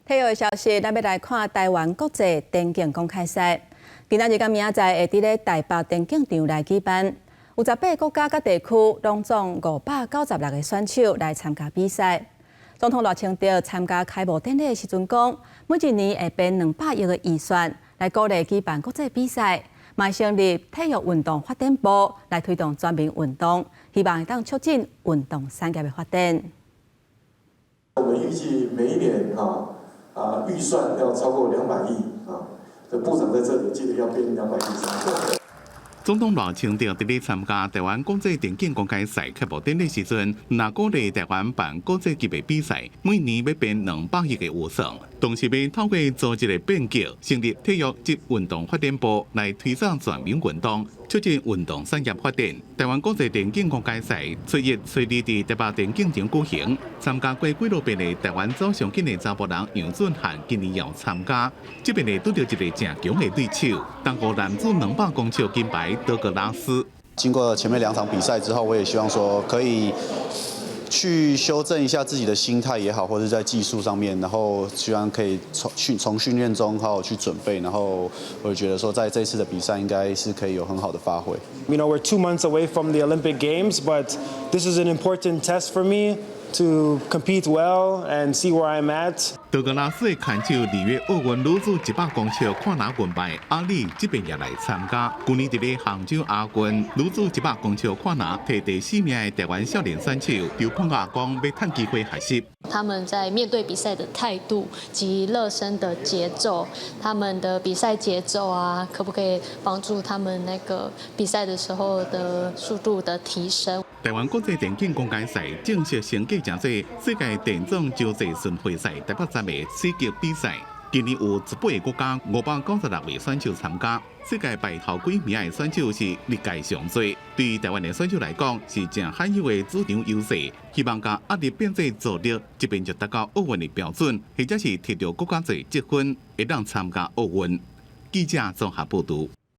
體育消息，咱欲來看臺灣國際電競公開賽。今仔日佮明仔載會佇咧台北電競場來舉辦，有18個國家佮地區，攏總596個選手來參加比賽。總統賴清德參加開幕典禮的時陣講，每一年會編200億的預算來鼓勵舉辦國際比賽，嘛會成立體育運動發展部來推動全民運動，希望會當促進運動產業的發展。我們預計每一年預算要超過200億啊！這部長在這裡，記得要編200億。總統賴清德佇咧參加臺灣國際電競公開賽開幕典禮時陣，若鼓勵臺灣辦國際級別比賽，每年欲編200億的預算，同時欲透過組織的變革，成立體育及運動發展部來推動全民運動，促進運動產業發展。臺灣國際電競公開賽初一、初二佇台北電競場舉行，參加過幾落遍的臺灣走上緊的查埔人楊俊翰今年又參加，這擺會拄著一个誠強的對手，單項男子200公尺金牌德格拉斯。經過前面兩場比賽之後，我也希望說可以去修正一下自己的心態也好，或者在技術上面，然後希望可以從訓練中好好去準備，然後我覺得說在這次的比賽應該是可以有很好的發揮。 We're 2 months away from the Olympic Games, but this is an important test for me to compete well and see where I'm at. 德格拉斯的牽手里約奧運女子100公尺跨欄銀牌阿里，這擺也來參加。舊年佇咧杭州亞運女子100公尺跨欄提第四名的臺灣少年選手劉胖亞講，欲趁機會學習。他們在面對比賽的態度及熱身的節奏，他們的比賽節奏啊，可不可以幫助他們那個比賽的時候的速度的提升？臺灣國際電競公開賽正式升格成做世界電總洲際巡迴賽台北站的水級比賽。今年有18個國家596位選手參加，世界排頭幾名的選手是歷屆上濟。對臺灣的選手來講，是誠罕有的主場優勢。希望共壓力變做助力，這擺就達到奧運的標準，或者是摕著閣較濟積分，會當參加奧運。記者綜合報導。